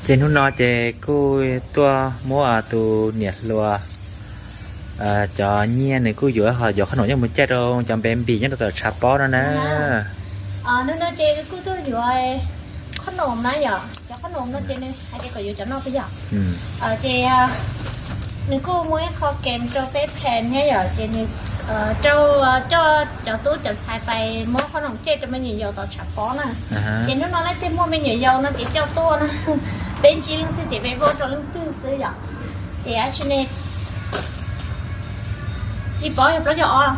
Ces hnub no ces kuj tuaj muab tus niam hluas cov nyiaj nws kuj yuav ho yuav qhob noom coj mus caij rau cov npe npis nyob rau tom tshav pob no na. Hnub no ces kuj tuaj yuav qhob noom na yom, cov qhob noom no ces nws hais tias kom yuav cov no xwb yom. Ces nws kuj muaj ib qho kem rau peb plan thiab yom, ces nws rau coj cov tub cov ntxhais pais muab qhob noom caij rau me nyuam yaus tom tshav pob na. Ces hnub no leej twg muaj me nyuam yaus no ces coj tuaj no, peb ntsib leej twg ces peb muab rau leej twg xwb yom. Ces dab tsi ne, ib pob yog plaub caug ob,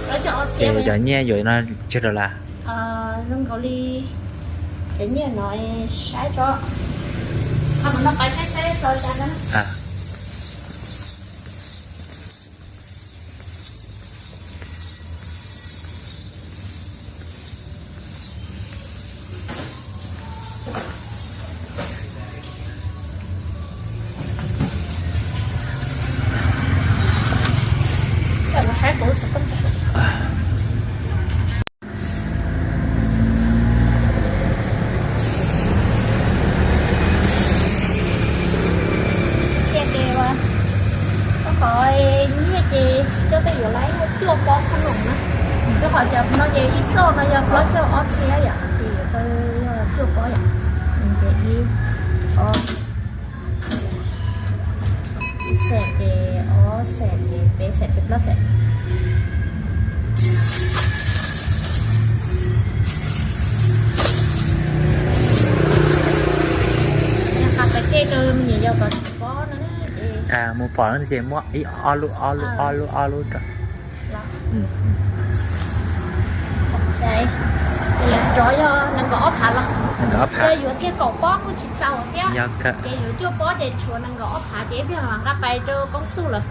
plaub caug ob txhiab. Ces cov nyiaj yuav no tsawg dollar? Zoo nkaus li cov nyiaj no saib tso, qhov no pais saib saib tso cas na. Ces rau qhov nyiaj ces coj tuaj yuav lawm cuaj pob qhob noom na. Rau qhov cov no ces ib xoj no yog plaub caug ob txhiab yom, ces yuav tau yog cuaj pob yom. Ces ib, ob, ib xees ces ob xees ces peb xees ces plaub xees. Qhov pais caij rau me nyuam yaus tom tshav pob no ces mus pom leej twg ces muab ib ob lub ob lub ob lub ob lub rau. Lawv nrov yog nees nkaum ob phav los, yog yuav kiag kaum pob kuj tsis txaus thiab. Ces yuav cuaj pob ces tshuav nees nkaum ob phav ces ib pliag nqa pais rau Koob Txuj lawm.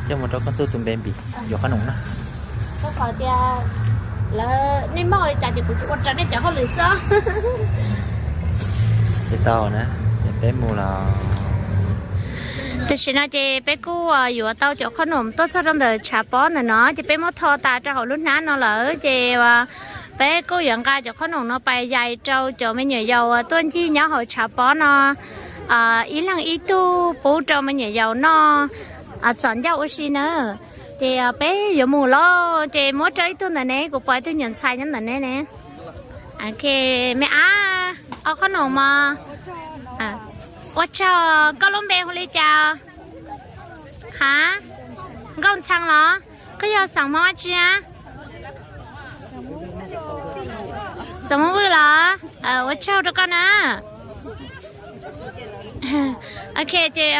Coj mus rau Koob Txuj tus npe npis yuav qhob noom na. Rau qhov tias lawv nej mob li cas ces kuv tsuas ua raws nej cov hauj lwm xwb. Ces tau na, ces peb mus los. Tam sim no ces peb kuj yuav tau cov qhob noom tuaj txog rau ntawm tshav pob ntawm no ces peb muab tho tas rau hauv lub hnab no lawm ces peb kuj yuav nqa cov qhob noom no pais yais rau cov me nyuam yaus tuaj ncig nyob hauv tshav pob no ib leeg ib tug pub rau me nyuam yaus noj txom ncauj ua si na. Ces peb yuav mus lawm ces muab rau ib tug ntawm ne, kuv pom ib tug nyuam ntxhais nyob ntawm ne ne. Ok, me ab, ob qhob noom mog. Ua tsaug, koj lub npe hu li cas? Ha, Nkauj Ntxhee los? Koj yog xeem Hmoob dab tsi a? Xeem Hmoob Vwj los? Ua tsaug rau koj na. Ok ces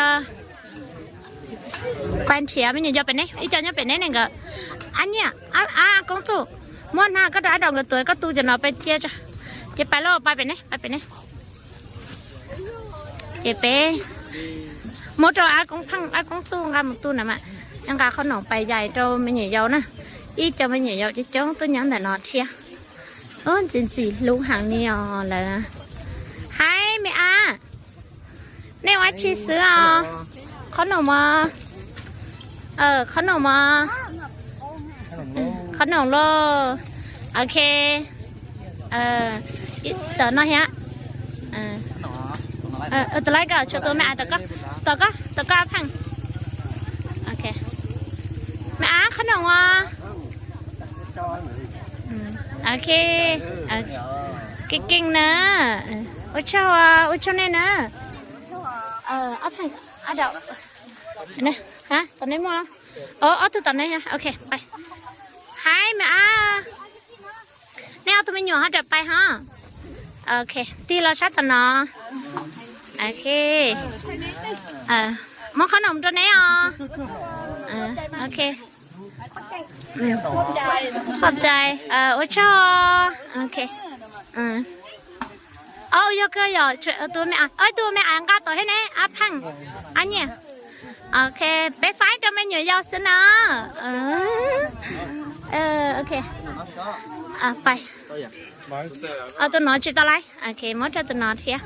pais nrhiav me nyuam yaus pem ne, ib co nyob pem ne ne nkawd. Ab Nyiaj, ab Koob Txuj, muab hnab koj rau ab Daum nkawd tuav, koj tu cov no pais cia tso. Ces pais lauj, pais pem ne, pais pem ne. Ces peb muab rau ab Koob Pheej, ab Koob Txuj nqa mus tu na mas, nqa qhob noom pais yais rau me nyuam yaus na. Ib co me nyuam yaus coob coob tuaj nyob ntawm no thiab. Ntxim ntxim hlub heev li os lawv. Haib me ab, nej ua dab tsi xwb os? Qhob noom mog. Qhob noom mog. Qhob noom lauj. Ok. Tom no thiab. Tus laib koj tshuav tus me ab tom koj, tom koj, tom koj ab Pheej. Ok. Me ab qhob noom os. Ok. Keej keej na. Ua tsaug, ua tsaug nej na. Ab Pheej, ab Daum. Tom nej muaj los? Ob tug tom nej, ok, pais. Haib me ab, nej ob tug me nyuam ho rawm pais ho. Ok, tig los sab tom no. Ok. Muab qhob noom rau neb os. Ok. Qhov txais, ua tsaug. Ok. Au, yog kawg yog tus me ab, tus me ab nqa tom thiab ne, ab Pheej, ab Nyiaj. Ok, peb faib rau me nyuam yaus xwb na. Ok. Pais. Tus no tsis tau lawm. Ok, muab rau tus no thiab.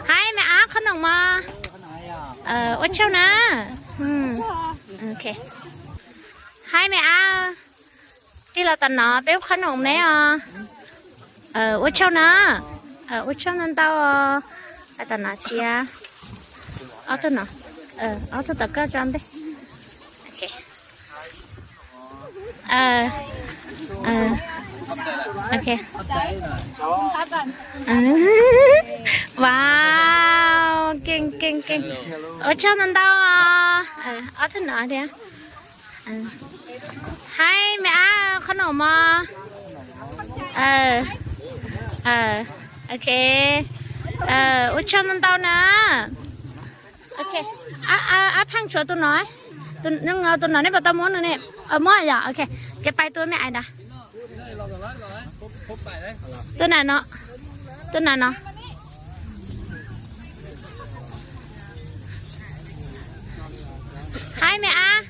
Haib me ab qhob noom mog. Ua tsaug na. Ok. Haib me ab, tig los tom no peb ua qhob noom neb os. Ua tsaug na. Ua tsaug ntau ntau os. Tom no thiab. Ob tug no, ob tug tom koj tso ntej. Wow, keej keej keej. Ua tsaug ntau ntau. Ob tug no thiab. Haib me ab, qhob noom mog. Ok, ua tsaug ntau ntau na. Ab pheej tshuav tus no, tus no nej puas tau muab no ne? Muab yom, ok. Ces pais tus me ais ntawd. Tus na no, tus na no. Haib me ab,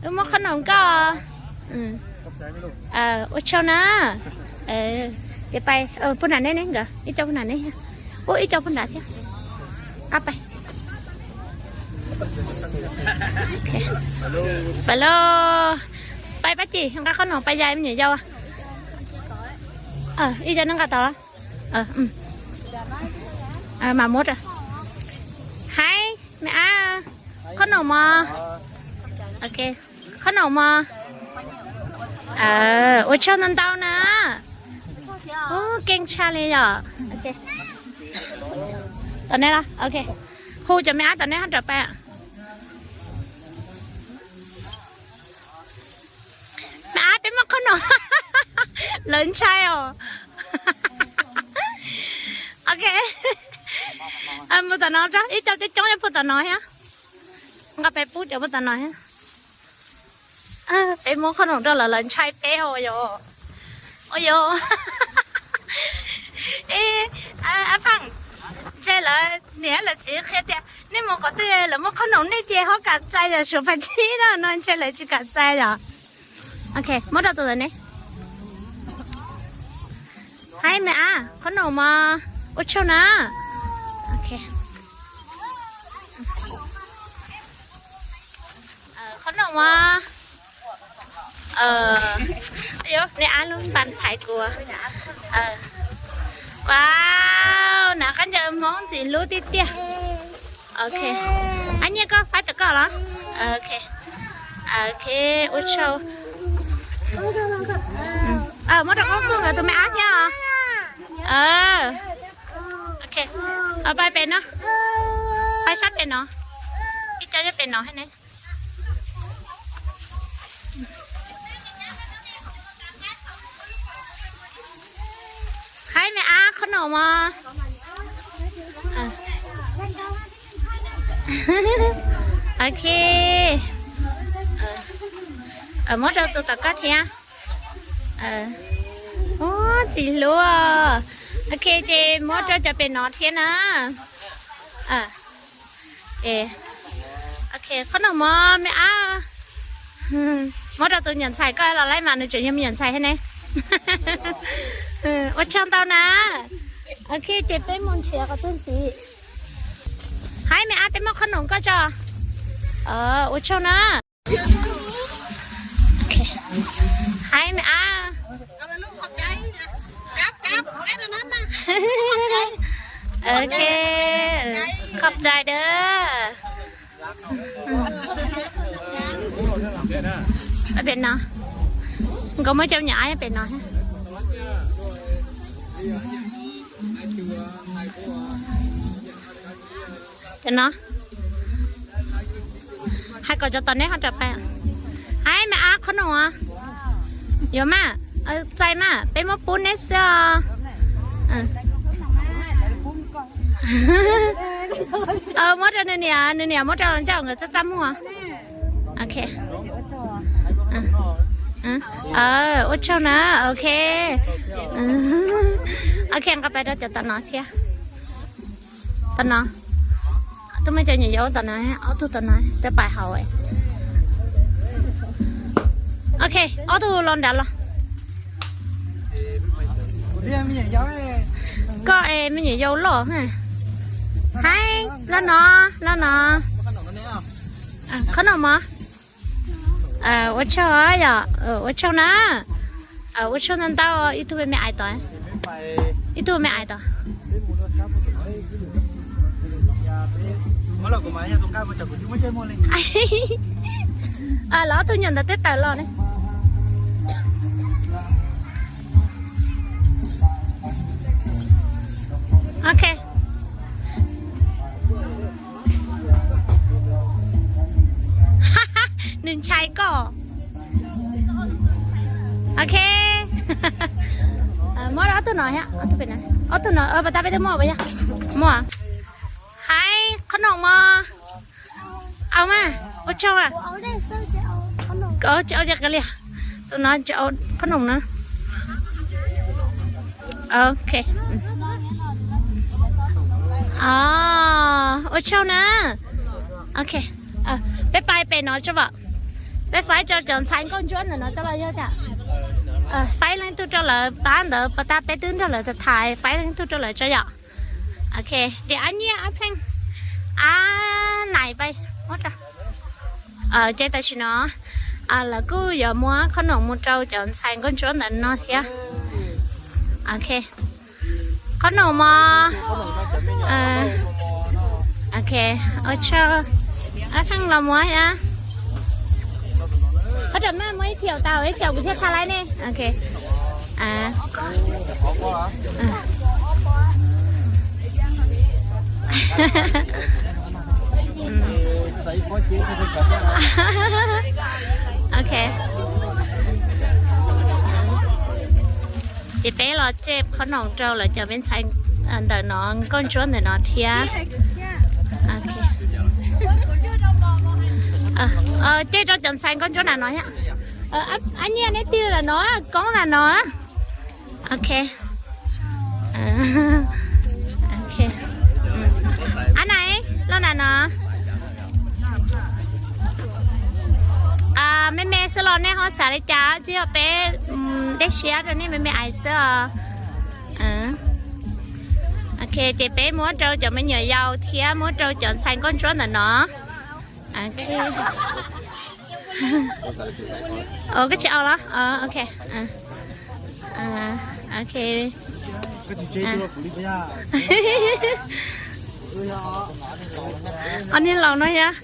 wb muab qhob noom koj. Ua tsaug na. Ces pais, puag nram nej ne nkawd, ib co puag nram nej, ib co puag nram thiab. Qab pais. Pais lauj. Pais Paj Ci nqa qhob noom pais yais me nyuam yaus. Ib co neb nqa tau los? Mam muab rau. Haib me ab, qhob noom mog. Ok, qhob noom mog. Ua tsaug ntau ntau na. Keej tshaj li yom. Tom nej los, ok. Hu cov me ab tom nej ho rov pais. Me ab, peb muab qhob noom. Lawv ntshai os. Ok, mus tom no, ib co coob coob nyob puag tom no thiab. Nqa peb pub cov puag tom no thiab. Peb muab qhob noom rau lawv, lawv ntshai peb os yom. Ua yom. Ab pheej, ntshe lawv niam lawv txiv qhia tias nej mus qhov twg lawv muab qhob noom nej ces ho kam txais yom, suav phav tsib no no ntshe lawv tsis kam txais yom. Ok, muab rau tus ntawd ne. Haib me ab, qhob noom mog. Ua tsaug na. Ok, qhob noom mog. Neb ab lub npas thaiv kuv. Wow, nav qab ncaws Hmoob ntxim hlub tiag tiag. Ok, ab nyiaj koj faib tom koj los? Ok, ua tsaug. Muab rau Qoob Txuj nkawd tus me ab thiab os. Ok, pais pem no, pais sab pem no, ib co nyob pem no thiab ne. Haib me ab, qhob noom mog. Ok, muab rau tus tom koj thiab. Ub, txiv hluas. Ok, ces muab rau cov pem no thiab na. Ok, qhob noom mog me ab. Muab rau tus nyuam ntxhais koj los laib mas nws tseem yog me nyuam ntxhais thiab ne. Ua tsaug ntau na. Ok, ces peb mus nrhiav qhov twg ntxiv. Haib me ab, peb muab qhob noom koj tso. Ua tsaug na. Haib me ab. Ok, khov cai dawb. Pem no, nkawd muaj cov nyuam ab pem no. Cov no, hais kom cov tom nej ho rov pais. Haib me ab, qhob noom os. Yuav mas, txais mas, peb muab pub neb xwb os. Muab rau nws niam, nws niam muab rau los ncauj nkawd txaj txaj muag. Ok, ua tsaug na. Ok, ok, nqa pais rau cov tom no thiab. Tom no, twb muaj cov nyuam yaus tom no, ob tug tom no twb pais hauv. Ok, ob tug los nrad los. Koj es me nyuam yaus loj. Haib, los no, los no. Qhob noom mog. Ua tsaug yom, ua tsaug na. Ua tsaug ntau ntau, ib tug me ais tod, ib tug me ais tod. Los ob tug nyuam ntawd twb tawm los ne. Ok. Nws ntshai koj. Ok. Muab ob tug no thiab, ob tug pem no, ob tug no pas tab peb twb muaj pas yog? Muaj. Hais qhob noom mog. Au mas, ua tsaug. Tsis au li, tus no tsis au qhob noom na. Ok. Ua tsaug na. Ok. Peb pais pem no tso vam. Peb faib rau cov ntxhais nkauj ntsuab ntawm no tso los yog tias faib leej twg rau lawv pab ntawd pas tab peb twb nrog lawv tham, faib leej twg rau lawv tso yom. Ok, ces ab nyiaj ab pheej, ab nais pais muab rau. Ces tam sim no lawv kuj yuav muab qhob noom mus rau cov ntxhais nkauj ntsuab ntawm no thiab. Ok, qhob noom mog. Ok, ua tsaug. Ab pheej los muab thiab. Qhov tam maj muab ib thiaum tau, ib thiaum kuv thiaj tha laib ne. Ok. Ok. Ces peb los coj qhob noom rau lawv cov me ntxhais ntawm no, nkauj ntsuab ntawm no thiab. Coj rau cov ntxhais nkauj ntsuab na no thiab. Ab nyiaj neb tig lam no, koob lam no. Ok. Ab nais, loj na no. Me me xwb los nej ho xav li cas, tsis yog peb dej siab rau nej me me ais xwb os. Ok, ces peb muab rau cov me nyuam yaus thiab muab rau cov ntxhais nkauj ntsuab ntawm no. Koj tsis au los? Ok. Ok. Ob niag laus no yog.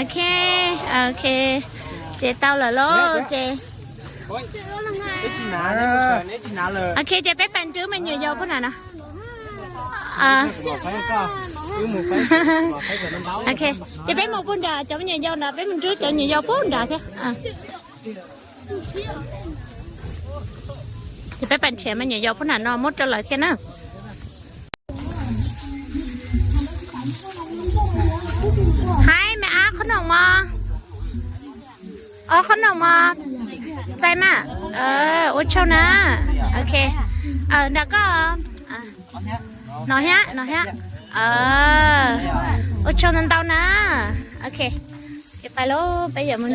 Ok. Ok, ces tau lawm lauj ces. Ok, ces peb pais nrhiav me nyuam yaus puag nram no. Ok, ces peb mus puag nram cov me nyuam yaus nrad, peb mus nrhiav cov nyuam yaus puag nrad thiab. Ces peb pais nrhiav me nyuam yaus puag nram no muab rau lawv thiab na. Hais me ab, qhob noom mog. Ob qhob noom mog. Txais mas. Ua tsaug na. Ok. Nram koj. No thiab, no thiab. Ua tsaug ntau ntau na. Ok, ces pais lauj, peb yuav mus.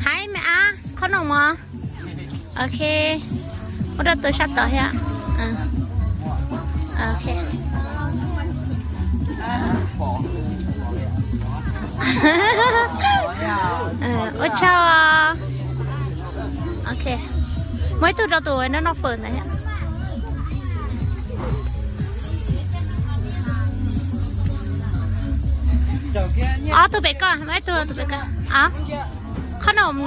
Hais me ab, qhob noom mog. Ok, ua rau tus sab tod thiab. Ok. Ua tsaug. Ok, muaj ib tug rau tus noj noj fawm ntawd thiab. Ob tug pem koj, muaj ib tug tus pem koj. Qhob noom.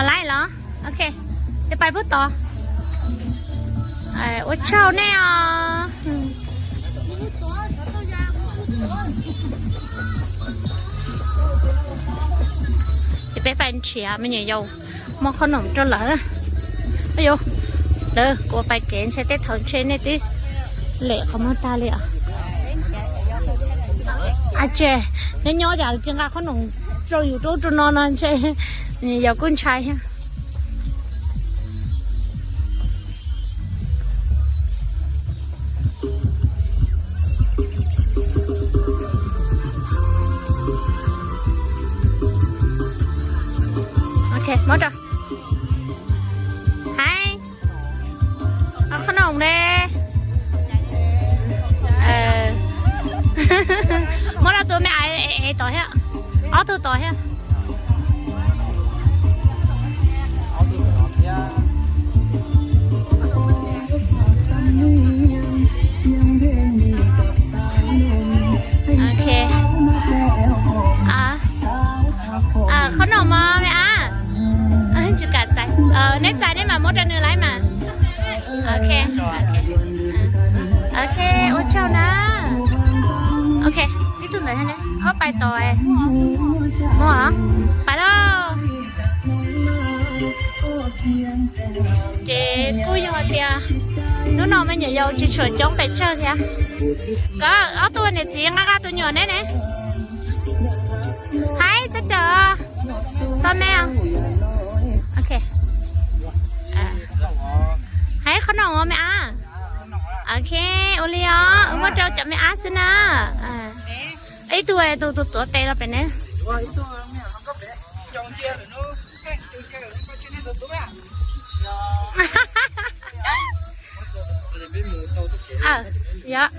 Laib los. Ok, ces pais puag tod. Ua tsaug nej os. Ces peb pais nrhiav me nyuam yaus muab qhob noom rau lawv. Yus, lawv kuv pais kev ntshe tej thaum ntshe nej twb lem qhov muag tag li os. Tsis, nyob nyob cas tsis nqa qhob noom rau yus rau rau no no ntshe me nyuam yaus kuj ntshai thiab. Ok, muab rau. Hais, qhob noom ne. Muab rau tus me a es tod thiab. Ob tug tod thiab. Ok. Qhob noom mog me ab. Tsis kam txais. Neb txais neb mam muab rau nws lawm mas. Ok. Ok, ua tsaug na. Ok, ib tug ntawd thiab ne, ob pais tod. Muaj, pais lauj. Ces kuj yog tias hnub no me nyuam yaus tsis tshua coob pes tsawg thiab. Koj ob tug niam txiv nqa nqa tus nyuam neb ne. Haib txhob raws. Tau me. Ok. Haib qhob noom me ab. Ok, ua li os, wb muab rau cov me ab xwb na. Ib tug tus tus tuav tes los pem ne. Yog.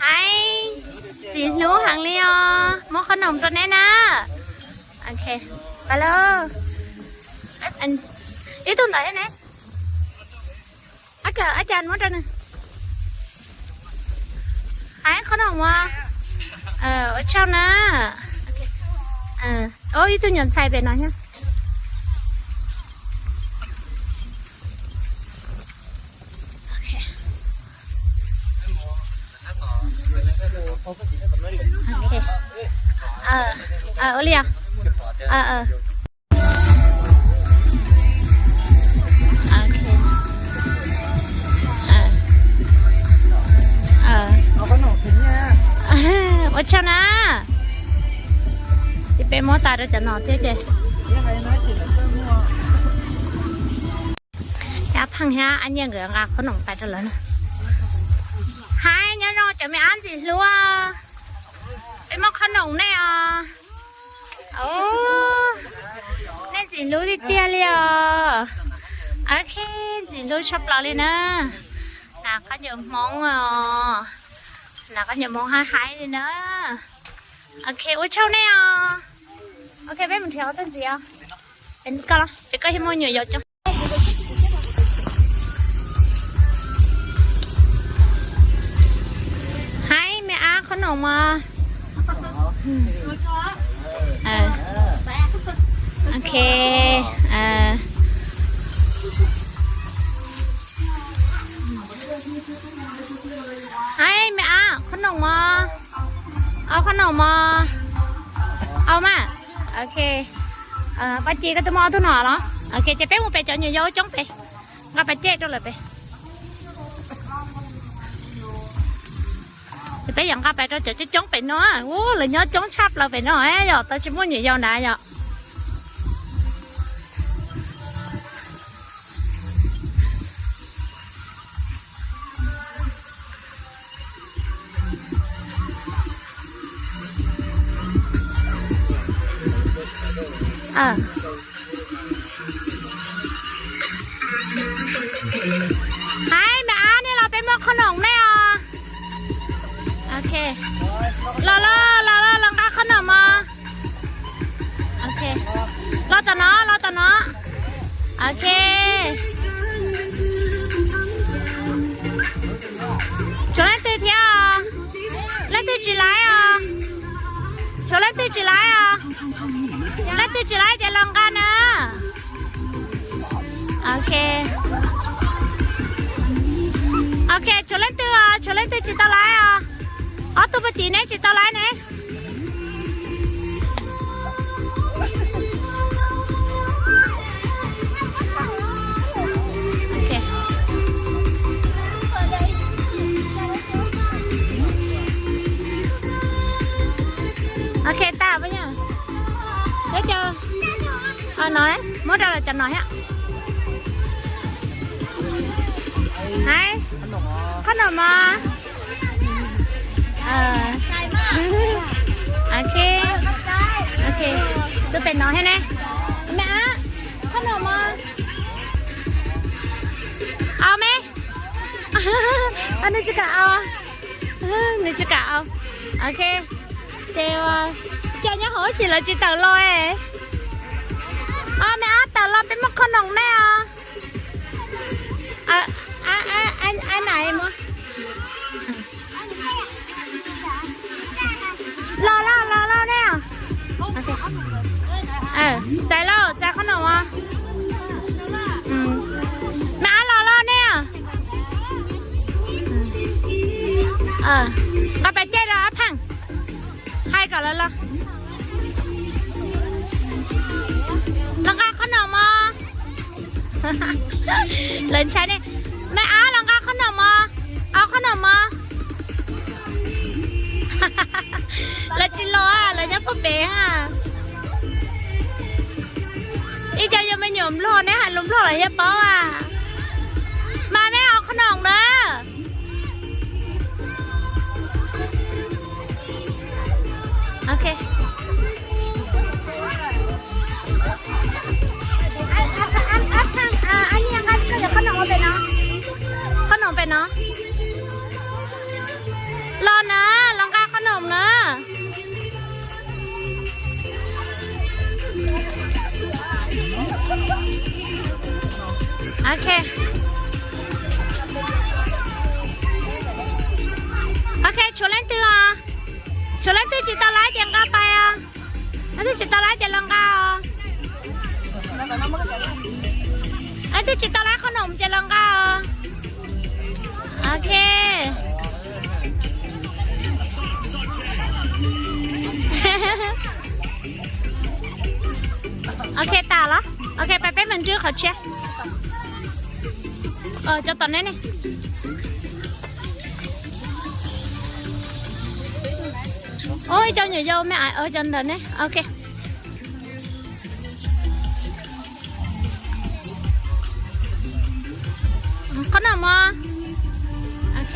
Haib, ntxim hlub heev li os, muab qhob noom rau neb na. Ok, pais lauj. Ib tug ntawd thiab ne. Ab, cas muab rau nws. Haib qhob noom mog. Ua tsaug na. Ib tug nyuam ntxhais pem no thiab. Ua li os. Ua tsaug na. Ces peb muab tas rau cov no thiab ces. Ab Pheej thiab Ab Nyiaj nkawd nqa qhob noom pais rau lawv na. Haib, nyob zoo cov me ab ntxim hlub. Peb muab qhob noom nej os. Nej ntxim hlub tiag tiag li os. Ok, ntxim hlub tshaj plaws li na. Nas qhob noom Hmoob os. Nas qhob noom Hmoob haib haib li na. Ok, ua tsaug nej os. Ok, peb mus nrhiav qhov twg ntxiv os? Koj los, ces koj thiaj muaj nyuam yaus coob. Haib, me ab qhob noom mog. Ok. Haib, me ab qhob noom mog. Au qhob noom mog. Au mas. Ok. Paj Ci, koj twb muaj ob tug no los? Ok, ces peb mus pem cov nyuam yaus coob pem. Nqa pas caj rau lawv pem. Ces peb yuav nqa pas rau cov coob coob pem no. Ub, lawv nyob coob tshaj plaws pem no, yog tau tsis muaj nyuam yaus na yom. Haib, me ab, nej los peb muab qhob noom nej os. Ok. Los los los los los nqa qhob noom mog. Ok. Los tom no, los tom no. Ok. Tshuav leej twg thiab os? Leej twg tsis laib os? Tshuav leej twg tsis laib os? Leej twg tsis laib ces los nqa na. Ok. Ok, tshuav leej twg os? Tshuav leej twg tsis tau laib os? Ob tug poj tim neb tsis tau laib ne. Ok, tag pab yog. Peb cov, no muab rau cov no thiab. Haib, qhob noom mog. Ok, ok, tus pem no thiab ne. Me ab, qhob noom mog. Au me. Nws tsis kam au, nws tsis kam au. Ok, ces cov nyob hauv ua si lawv tsis tawm los. Os, me ab tawm los peb muaj khoom noom nej os. Ai nais muab. Los lauj, los lauj nej. Txais lauj, txais khoom noom os. Me ab los lauj nej. Nqa pas caij rau ab pheej. Hais kom lawv los. Los nqa khoom noom mos. Lawv ntshai ne. Me ab los nqa khoom noom mos. Ob khoom noom mos. Lawv tsis los, lawv nyob puag pem. Ib co yog me nyuam nplog neb hais lus nplog los thiaj paub a. Mas neb ob khoom noom na. Ok. Khoom noom pem no. Khoom noom pem no. Los na, los nqa khoom noom na. Ok. Ok, tshuav leej twg os? Tshuav leej twg tsis tau laib ces nqa pais os. Leej twg tsis tau laib ces los nqa os. Leej twg tsis tau laib khoom noom ces los nqa os. Ok. Ok, tas los. Ok, pais peb mus ntsib qhov tshiab. Cov tom neb ne. Ib co nyuam yaus me aiv, cov ntawm ne. Ok. Khoom noom mos. Ok.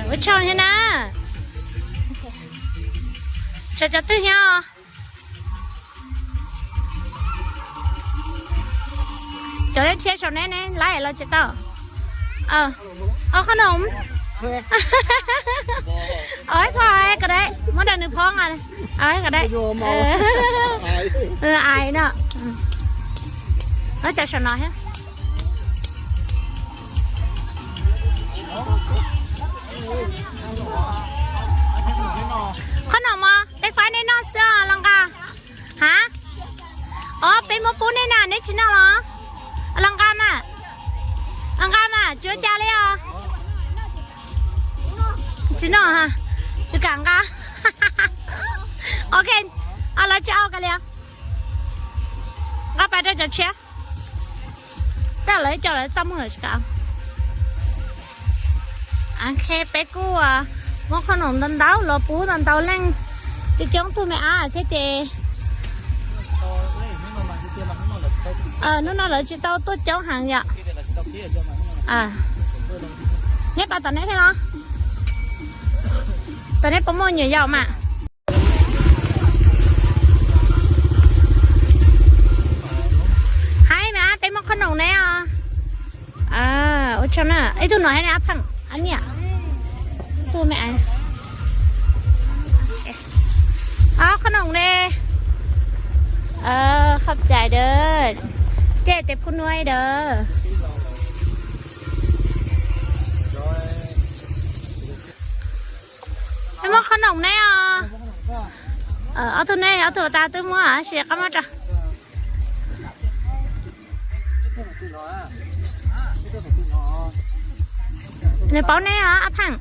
Ua tsaug thiab na. Tshuav cov twg thiab? Cov leej thiab saum neb ne, laib los tsis tau. Ob khoom noom. Ib phob kom dai, muab rau nws phob os. Kom dai. Aiv no. Ua tsaug saum no thiab. Khoom noom mos, peb faib neb noj xwb os, los nqa. Ha? Os, peb muab pub neb na, neb tsis noj los? Los nqa mas. Los nqa mas, tsis ua cas li os. Tsis noj, tsis kam nqa. Ok, los tsis ua kiag li os. Nqa pais rau cov tshiab. Tej lawv coj lawv txaj muag lawm tsis kam. Ok, peb kuj muab khoom noom ntau ntau los pub ntau ntau leej, coob coob tug me ab thiab ces. Hnub no lawv tsis tau tuaj coob heev yom. Neb pais tom neb thiab los? Tom neb puas muaj nyuam yaus mas? Hais mas peb muab khoom noom neb os. Ua tsaug na, ib tug no thiab ne, ab pheej, ab niam. Tus me ab. Ob khoom noom ne. Qhov cai dawb. Ces tes phub nuaj dawb. Muab khoom noom ne os. Ob tug ne, ob tug tas twb muab, tab sis qab muab rau. Nws paub neb os, ab pheej.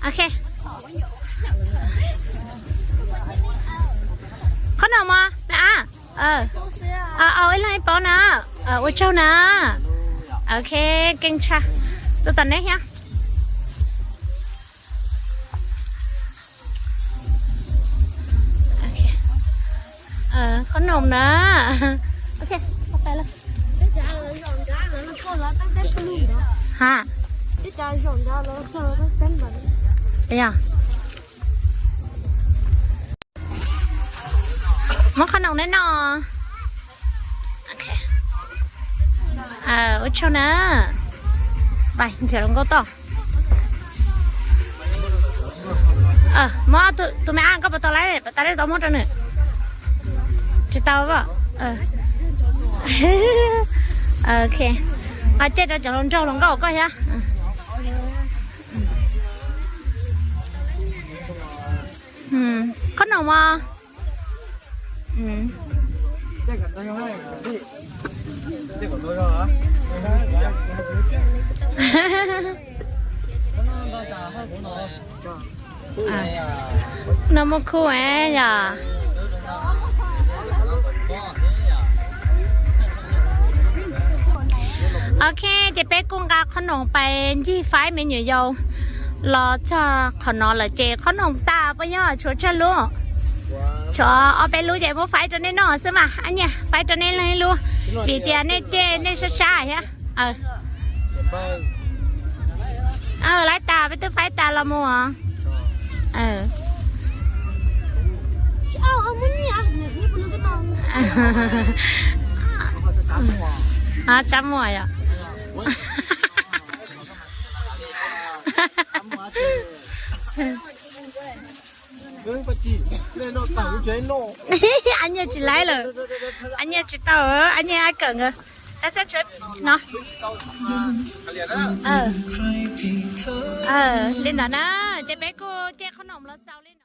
Ok. Khoom noom mos, me ab. Ib leeg ib pob na. Ua tsaug na. Ok, keej tshaj. Tus tom neb thiab. Khoom noom na. Ok, pais lawm. Ha. Yog. Muab khoom noom neb noj. Ua tsaug na. Nrhiav hluas nkauj toj. Muab tus me ab koj puas tau lawm, puas tau lawm tau muab rau nws. Tsis tau. Ok, nqa cej rau cov hluas nraug hluas nkauj koj thiab. Qhob noom mos. No muaj khub yom. Ok, ces peb kuj nqa qhob noom pais ncig faib me nyuam yaus los txog qhov no lawm ces qhob noom tas puas yog, tshuav tsawg lub? Tshuav ob peb lub ces muab faib rau nej noj xwb mas. Ab Nyiaj, faib rau nej leej ib lub, vim tias nej cej nej sab sab thiab. Lawv tas peb twb faib tas los mus. Tsab muag yom. Ab Nyiaj tsis laib lawm. Ab Nyiaj tsis tau, Ab Nyiaj ab kawm nkawd. No li ntawd na, ces peb kuj cej qhob noom los xaus li no.